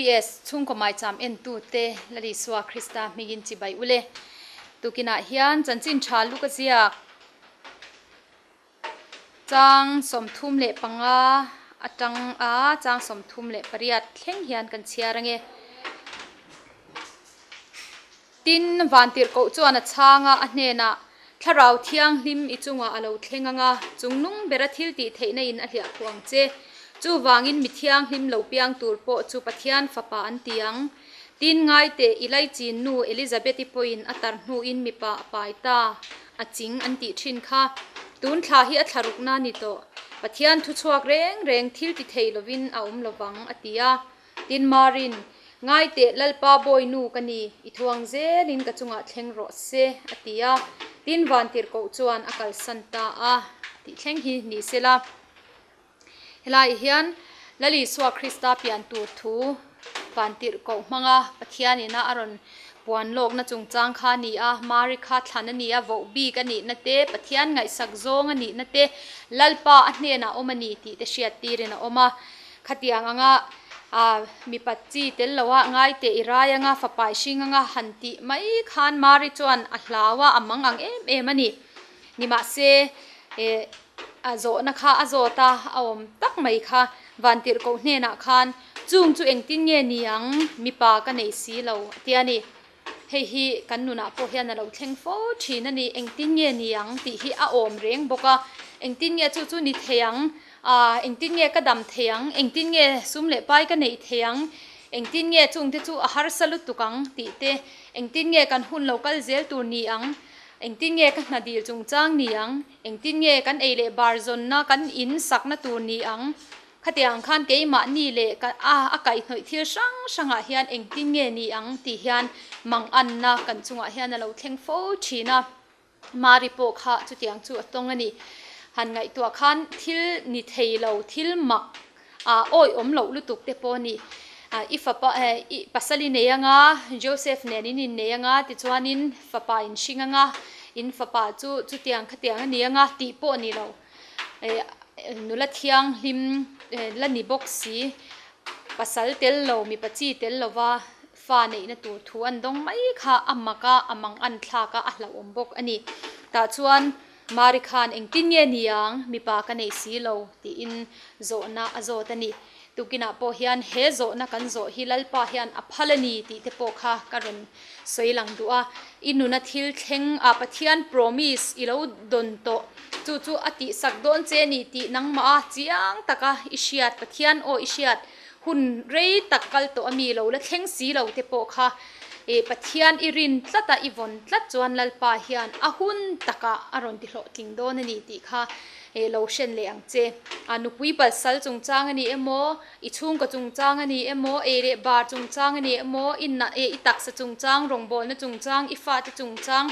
LPS chhungkaw maicham entute Lal Isua Krista hmingin chibai ule. Tukinah hian chanchin tha luk a ziak. Chang 35 atang a chang 38 thleng hian kan chhiar ange. Tin, Vantirhkoh chuan a chhang a, a hnenah, Thlarau Thianghlim i chungah a lo thleng ang a, chungnung bera thil tih theihna in a hliah khuh ang che. Chuvangin mi thianghlim lo piang tur pawh chu Pathian Fapa an ti ang. Tin, ngaiteh, i laichin nu Elizabeth-i pawhin a tar hnuin mipa a pai ta, a ching an tih thin kha. Tun thla hi a thla rukna a ni tawh. Pathian thuchhuak reng reng thil ti thei lovin a awm lovang, a ti a. Tin, Marin, Ngaiteh, Lalpa bawi nu ka ni, i thuang zelin ka chungah thleng rawh se, a ti a. Tin, Vantirhkoh chuan a kalsan ta a, tih thleng hi ni sela. Helaiah hian Lal Isua Krista pian tur thu Vantirhkoh hmanga Pathian ina a rawn puan lawkna chungchang kha a ni a, Mari kha thlan a ni a, voh bik a nihna te, Pathian ngaihsak zawng a nihna te, Lalpa a hnenah awm a ni tih te hriat tirin a awm a. Khatiang anga mipat chi tel loa ngai teh i rai anga fapai hring anga han tih mai khan Mari chuan a hlau a, a mang ang em em a ni. Nimahse, a zawhna kha a zawt a, a awm tak mai kha Vantirhkoh hnenah khan chung chu engtin nge ni ang mipa ka nei si lo a ti a ni. Hei hi kan nunah pawh hian a lo thleng fo thin a ni, engtin nge ni ang tih hi a awm reng bawk a, engtin nge chu chu ni thei ang, ah engtin nge ka dam thei ang, engtin nge sum leh pai ka neih thei ang, engtin nge chungte chu a harsa lutuk ang tih te, engtin nge kan hun lo kal zel tur ni ang, engtin nge ka hna dil chungchang ni ang, engtin nge kan ei leh bar zawnna kan in sakna tur ni ang. Khatiang khan keimahni leh ka a a kaihhnawih thil hrang hrangah hian engtin nge ni ang tih hian manganna kan chungah hian a lo thleng fo thin a. Mari pawh kha chutiang chu a tawng a ni. Han ngaihtuah khan thil ni thei lo, thil mak a awihawm loh lutuk te pawh a ni. I fapa i pasal i nei anga, Joseph nen in innei anga, tichuanin fapa in hring anga, in fapa chu chutiang khatiang a ni anga tih pawh a ni lo. Nula thianghlim la ni bawk si, pasal tel lo, mipa chi tel lova fa neihna tur thu an dawng mai kha a mak a, a mang an thlak a, a hlauhawm bawk a ni. Tah chuan Mari khan engtin nge ni ang, mipa ka nei si lo tiin zawhna a zawt a ni. Tukinah pawh hian he zawhna kan zawh hi Lalpa hian a phal a ni tih te pawh kha ka rawn sawi lang duh a. I nuna thil thleng a Pathian promise i lo dawn tawh chu chu a tihsak dawn che ni tih nangmah a chiang taka i hriat Pathian aw i hriat hun rei tak kal tawh a mi lo la thleng si lo te pawh kha i Pathian i rin tlat a i vawn tlat chuan Lalpa hian a hun takah a rawn ti hlawhtling dawn a ni tih kha I lo hren leh ang che. A nupui balsal chungchang a ni emaw, i chhungkaw chungchang a ni emaw, ei leh bar chungchang a ni emaw, i na i taksa chungchang, rawngbawlna chungchang, i fate chungchang,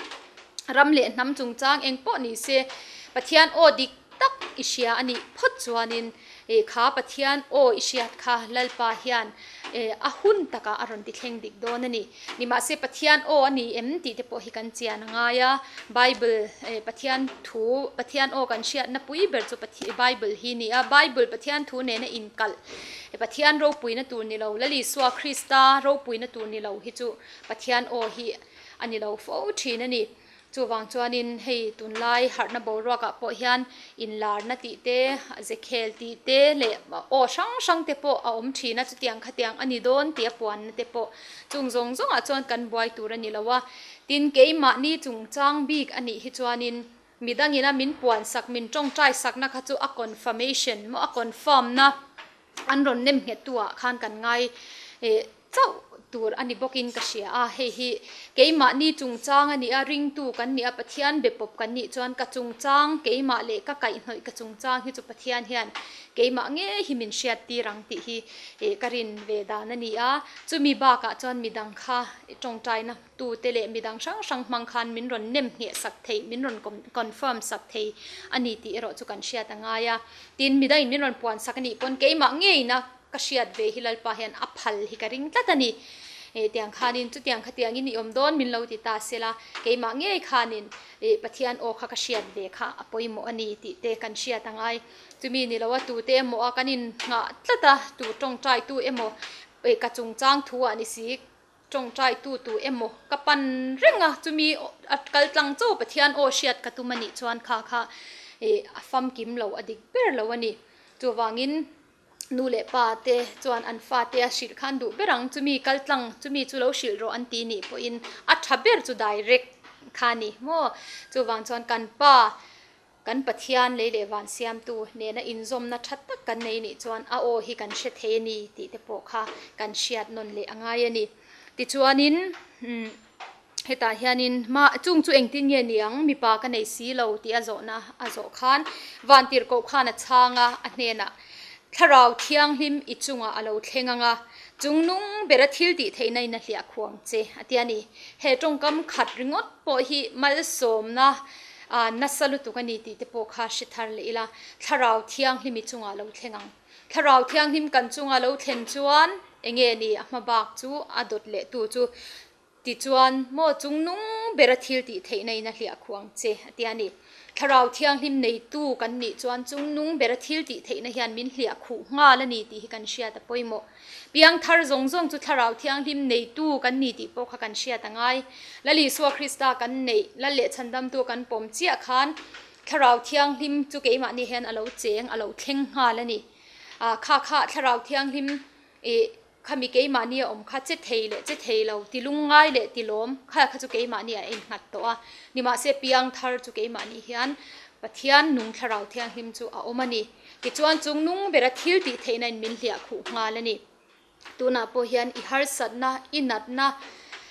ram leh hnam chungchang eng pawh ni se, Pathian aw dik tak i hria a nih phawt chuanin i kha Pathian aw i hriat kha Lalpa hian a hun takah a rawn ti thleng dik dawn a ni. Nimahse Pathian aw a ni em tih te pawh hi kan chian a ngai a, Bible Pathian thu, Pathian aw kan hriatna pui ber chu Bible hi a ni a, Bible Pathian thu nena inkalh, Pathian ropuina tur ni lo, Lal Isua Krista ropuina tur ni lo hi chu Pathian aw hi a ni lo fo thin a ni. Chuvang chuanin hei tunlai harhna boruakah pawh hian inlarna tih te, zekhel tih te leh aw hrang hrang te pawh a awm thin a, chutiang khatiang a ni dawn tih a puanna te pawh chung zawng zawngah chuan kan buai tur a ni lo a. Tin, keimahni chungchang bik a nih hi chuanin midangina min puansak, min tawngtai sakna kha chu a confirmation maw, a confirm na an rawn nem nghet tu ah khan kan ngai chauh tur a ni bawkin ka hria a, hei hi keimahni chungchang a ni a, ringtu kan ni a, Pathian be pawp kan nih chuan ka chungchang keimah leh ka kaihhnawih ka chungchang hi chu Pathian hian keimah ngei hi min hriat tir ang tih hi ka rin ve dan a ni a, chumi bakah chuan midang kha tawngtaina tute leh midang hrang hrang hmang khan min rawn nem ngheh sak thei, min rawn confirm sak thei a ni tih erawh chu kan hriat a ngai a. Tin, midangin min rawn puan sak a nih pawn keimah ngeina ka hriat ve hi Lalpa hian a phal hi ka ring tlat a ni. Tiang khanin chutiang khatiangin i awm dawn min lo ti ta sela, keimah ngei khanin Pathian aw kha ka hriat ve kha a pawimawh a ni tih te kan hriat a ngai. Chumi ni loa tute emaw a kan innghah tlat a, tu tawngtai tu emaw. Ka chungchang thu ah ni si, tawngtai tu tu emaw ka pan reng a, chumi a kal tlang chauh Pathian aw hriat ka tum a nih chuan kha kha a famkim lo a dik ber lo a ni. Chuvangin nu leh pa te chuan an fate a hrilh khan duh ber ang, chumi kal tlang chumi chu lo hrilh rawh an ti nih pawhin a tha ber chu direct kha a ni maw. Chuvang chuan kan pa Kan Pathian lei leh van siamtu nena inzawmna tha tak kan nei nih chuan a aw hi kan hre thei a ni tih te pawh kha kan hriat nawn leh a ngai a ni. Tichuanin, hetah hianin ma chung chu engtin nge ni ang, mipa ka nei si lo tih a zawhna a zawh khan Vantirhkoh khan a chhang a, a hnenah, Thlarau Thianghlim i chungah a lo thleng ang a, chungnung bera thil tih theihna in a hliah khuang che a ti a ni. He tawngkam khat ringawt pawh hi malsawmna nasa lutuk a ni tih te pawh kha hre thar leh ila, Thlarau Thianghlim i chungah lo thleng ang. Thlarau Thianghlim kan chunga lo thlen chuan enge ni a hma bak chu a dawt leh tu chu Tichuan, maw chungnung bera thil tih theihna in a hliah khuh ang che, a ti a ni. Thlarau Thianghlim neitu kan nih chuan chungnung bera thil tih theihna hian min hliah khuh nghal a ni tih hi kan hriat a pawimawh. Piangthar zawng zawng chu Thlarau Thianghlim neitu kan ni tih pawh kha kan hriat a ngai. Lal Isua Krista kan neih, Lal leh Chhandamtu kan pawm chiah khan Thlarau Thianghlim chu keimahni hian a lo cheng, a lo thleng nghal a ni. Kha kha Thlarau Thianghlim ih Khami keimahni a awm kha che thei leh che thei lo, ti lungngai leh ti lawm kha kha chu keimahni a innghat tawh a, nimahse piang thar chu keimahni hian Pathian nung thlarau thianghlim chu a awm a ni. Tichuan chung nung bera thil tih theihna in min hliah khuh nghal a ni. Tunah pawh hian i harsatna, i natna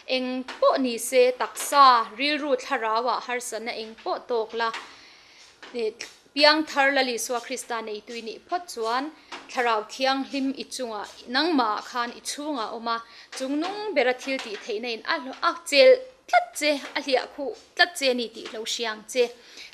eng pawh ni se taksa, rilru thlarauah harsatna eng pawh tawk la, Piangthar Lal Isua Krista neitui nih phawt chuan Thlarau Thianghlim i chungah, nangmahah khan i chhungah a awm a, chungnung bera thil tih theihna in a a chelh tlat che, a hliah khuh tlat che a ni tih hlo hria ang che.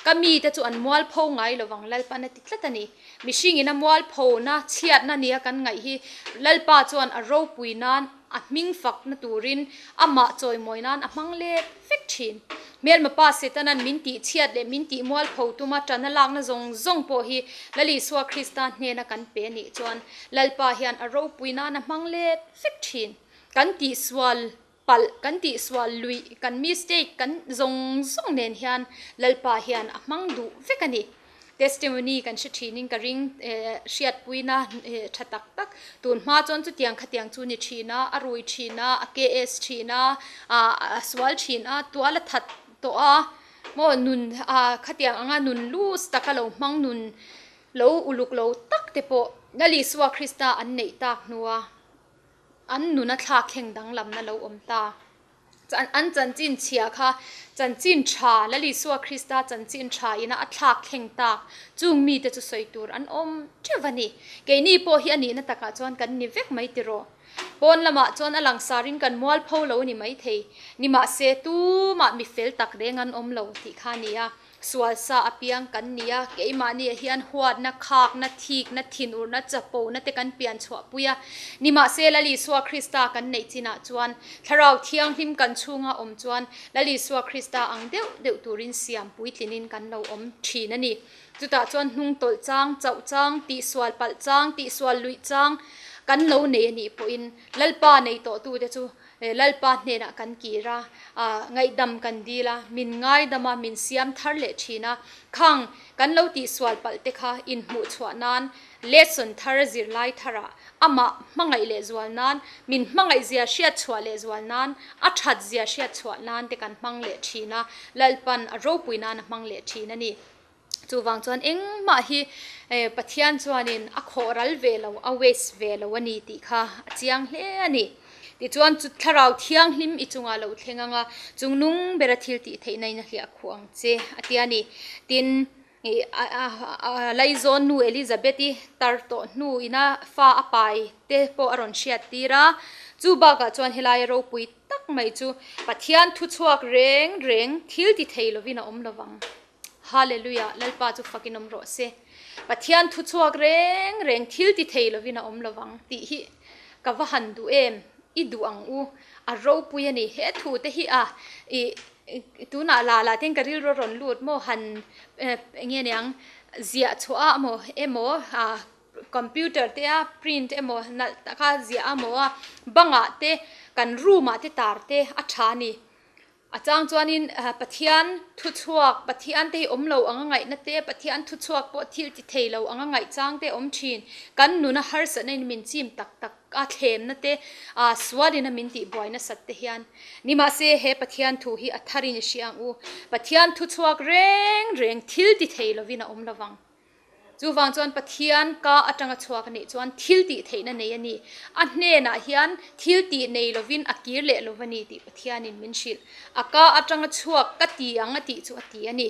Ka mite chu an mualpho ngai lovang Lalpan a ti tlat a ni. Mihring in a mualphona, chhiatna nia kan ngaih hi Lalpa chuan a ropui nan, A hming fakna turin amah chawimawi nan a hmang let vek thin. Hmelma pa Setanan min tihchhiat leh min tihmualpho tuma ṭana lakna zawng zawng pawh hi Lal Isua Krista hnena kan pe anih chuan Lalpa hian a ropui nan a hmang let vek thin. Kan tihsual palh, kan tihsual luih, kan mistake kan zawng zawng nen hian Lalpa hian a hmang duh vek a ni. Testimony kan hre thinin ka ring hriatpuina tha tak tak. Tun hma chuan chutiang khatiang chu ni thin a, a rui thin a, a KS thin a, a sual thin a, tual a that tawh a, maw nun khatiang anga nun lus taka lo hmang nun lo uluk lo tak te pawh Lal Isua Krista an neih tak hnua an nuna thlak thleng danglamna lo awm ta. An chanchin chhia kha chanchin tha, Lal Isua Krista chanchin tha ina a thlak thleng tak chung mite chu sawi tur an awm teuh a ni. Keini pawh hi a nihna takah chuan kan ni vek mai tiraw? Pawn lamah chuan a langsarin kan mualpho lo ni maithei. Nimahse, tumah mi fel tak reng an awm lo tih kha a ni a. Sual sa apiang kan ni a, keimahniah hian huatna, khakna, thikna, thinurna, chapona te kan pian chhuahpui a. Nimahse, Lal Isua Krista kan neih chinah chuan, Thlarau Thianghlim kan chhunga awm chuan Lal Isua Krista ang deuh deuh turin siam puitlinin kan lo awm thin a ni. Chutah chuan hnung tawlh chang, chauh chang, tihsual palh chang, tihsual luih chang kan lo nei a nih pawhin Lalpa nei tawhtute chu Lalpa hnenah kan kir a, ngaihdam kan dil a, min ngaidam a, min siam thar leh thin a. Khang kan lo tihsual palh te kha inhmuh chhuah nan, lesson thar zirlai tharah amah hmangaih leh zual nan, min hmangaih zia hriat chhuah leh zual nan, a that zia hriat chhuah nan te kan hmang leh thin a, Lalpan a ropui nan a hmang leh thin a ni. Chuvang chuan engmah hi Pathian chuanin a khawh ral ve lo, a waste ve lo a ni tih kha a chiang hle a ni. Tichuan chu Thlarau Thianghlim i chungah lo thleng ang a, chungnung bera thil tih theihna in a hliah khuh ang che a ti a ni. Tin, Laizawn nu Elizabeth-i tar tawh hnu ina fa a pai te pawh a rawn hriat tir a, chu bakah chuan helaia ropui tak mai chu Pathian thuchhuak reng reng thil ti thei lovin a awm lovang. Hallelujah, Lalpa chu fakin awm rawh se. Pathian thu chhuak reng reng thil ti thei lovin a awm lovang tih hi ka va han duh em? I duh ang u, a ropui a ni. He thu te hi a i tunah la la ten ka rilru a rawn lut maw han eng nge niang ziah chhuah a maw emaw a. Computer te a print emaw nalh taka ziah amaw a bangah te kan room ah te tar te a tha a ni. A chang chuanin Pathian thuchhuak Pathian te hi awm lo anga ngaihna te Pathian thuchhuak pawh thil ti thei lo anga ngaih chang te awm thin. Kan nuna harsatna in min chim tak tak a thlemna te sualin a min tih buai nasat te hian. Nimahse he Pathian thu hi a tharin i hria ang u. Pathian thuchhuak reng reng thil ti thei lovin a awm lovang. Chuvang chuan Pathian ka atanga chhuak a nih chuan thil tih theihna nei a ni. A hnenah hian thil tih nei lovin a kir leh lo va ni tih Pathianin min hrilh. A ka atanga chhuak ka ti ang a tih chu a ti a ni.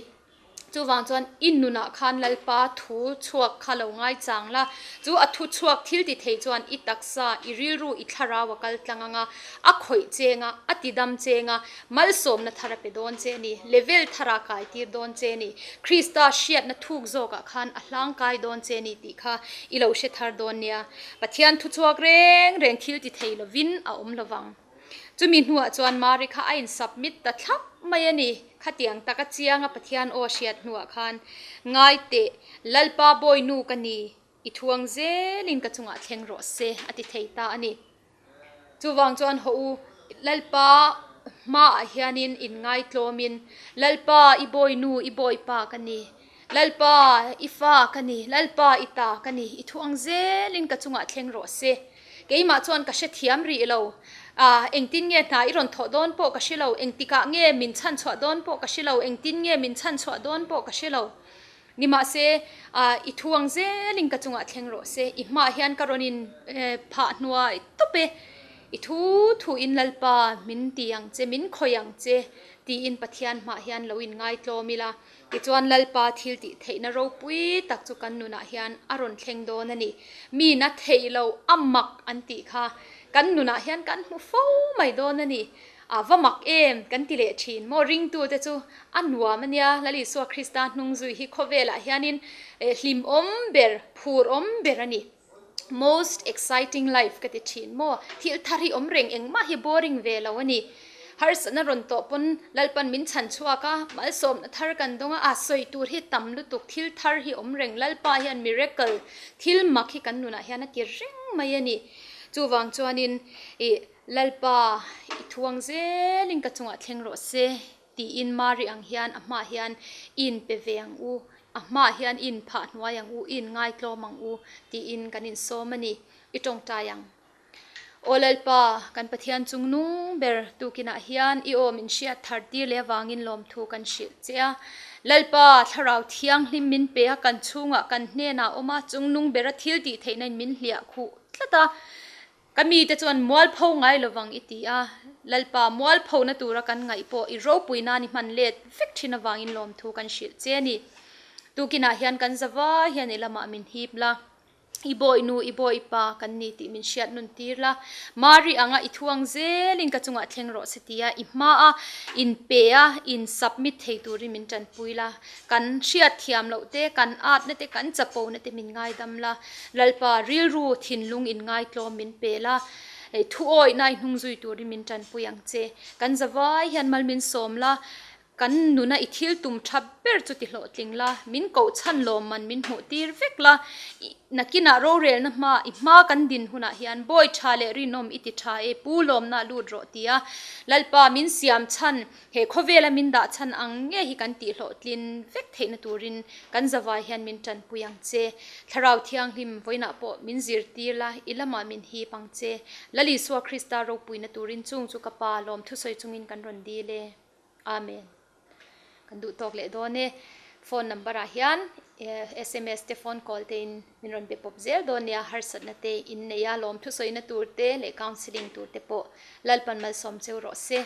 Chuvang chuan i nunah khan Lalpa thu chhuak kha lo ngaichang la. Chu a thu chhuak thil ti thei chuan i taksa, i rilru, i thlarau a kal tlang ang a, a khawih cheng a, a tidam cheng a, Malsawmna thar a pe dawn che a ni. Level thar a kai tir dawn che a ni. Krista hriatna thuk zawkah khan a hlang kai dawn che a ni tih kha i lo hre thar dawn nia. Pathian thuchhuak reng reng thil ti thei lovin a awm lovang. Chumi hnuah chuan Mari kha a in submit ta thlap mai a ni. Khatiang taka chianga Pathian aw hriat hnuah khan, Ngai teh, Lalpa Bawinu ka ni, i thuang zelin ka chungah thleng rawh se, a ti thei ta a ni. Chuvang chuan haw u, Lalpa hmaah hianin inngaitlawmin, Lalpa, i bawinu, i bawipa ka ni. Lalpa, i fa ka ni. Lalpa, i ta ka ni. I thu ang zelin ka chungah thleng rawh se. Keimah chuan ka hrethiam rih lo. Ah, engtin nge hna i rawn thawh dawn pawh ka hre lo. Engtikah nge min chhanchhuah dawn pawh ka hre lo. Engtin nge min chhanchhuah dawn pawh ka hre lo. Nimahse, i thu ang zelin ka chungah thleng rawh se, i hmaah hian ka rawn in phah hnuai tawp e, i thu thuin Lalpa min ti ang che, min khawih ang che, tiin Pathian hmaah hian lo in ngaitlawm ila, tichuan Lalpa thil tih theihna ropui tak chu kan nunah hian a rawn thleng dawn a ni. Mi na theih loh a mak an tih kha kan nunah hian kan hmu fo mai dawn a ni. A va mak em? Kan ti leh thin maw? Ringtute chu a nuam a nia, Lal Isua Krista hnung zui hi khawvelah hianin hlim awm ber, phur awm ber a ni. Most exciting life ka ti thin maw? Thil thar hi awm reng engmah hi boring ve lo a ni. Harsatna rawn tawh pawn Lalpan min chhan chhuak a, malsawmna thar kan dawng a, a sawi tur hi tam lutuk, thil thar hi awm reng, Lalpa hian miracle, thil mak hi kan nunah hian a ti reng mai a ni. Chuvang chuanin ih. Lalpa, i thuang zelin ka chungah thleng rawh se, tiin Mari ang hian a hmaah hian i inpe ve ang u, a hmaah hian i inphah hnuai ang u, i inngaitlawm ang u, tiin kan insawm a ni. I tawngtai ang. Aw Lalpa, kan Pathian chung nung ber tukinah hian i aw min hriat thar tir leh avangin lawmthu kan hrilh che a. Lalpa, Thlarau Thianghlim min pe a, kan chhungah kan hnenah awm a, chung nung bera thil tih theihna in min hliah khuh tlat a. Ka mite chuan mualpho ngai lovang i ti a, Lalpa mualphona tura kan ngaih pawh i ropui nan i hman let vek thin avangin lawmthu kan hrilh che a ni. Tukinah hian kan zavai hian i lamah min hip la, i bawihnu, i bawipa kan ni tih min hriat nun tir la. Mari anga i thuang zelin ka chungah thleng rawh se tia i hmaa inpe a, in submit thei turin min tanpui la. Kan hriat thiam loh te, kan atna te, kan chapona te min ngaidam la. Lalpa rilru thinlung in ngaitlawm min pe la, thu awihna i hnung zui turin min tanpui ang che. Kan zavai hian mal min sawm la, kan nuna i thil tum tha ber chu ti hlawhtling la, min koh chhan lawm man min hmuh tir vek la, nakinah rorelna hma i hma kan din hunah hian bawi tha leh rinawm i ti tha e, pu lawmna lut rawh tia Lalpa min siam chhan He khawvela min dah chhan ang nge hi kan tihhlawhtlin vek theihna turin kan zavai hian min tanpui ang che. Thlarau Thianghlim vawiinah pawh min zirtir la, i lamah min hip ang che. Lal Isua Krista ropuina turin chung chu ka Pa lawm thusawi chungin kan rawn dil e. Amen. Kan duh tawk leh dawn e. Phone number ah hian sms te phone call te in min rawn be pawp zel dawn nia, harsatna te in nei a, lawm thusawina tur te leh counselling tur te pawh Lalpan malsawm cheu rawh se.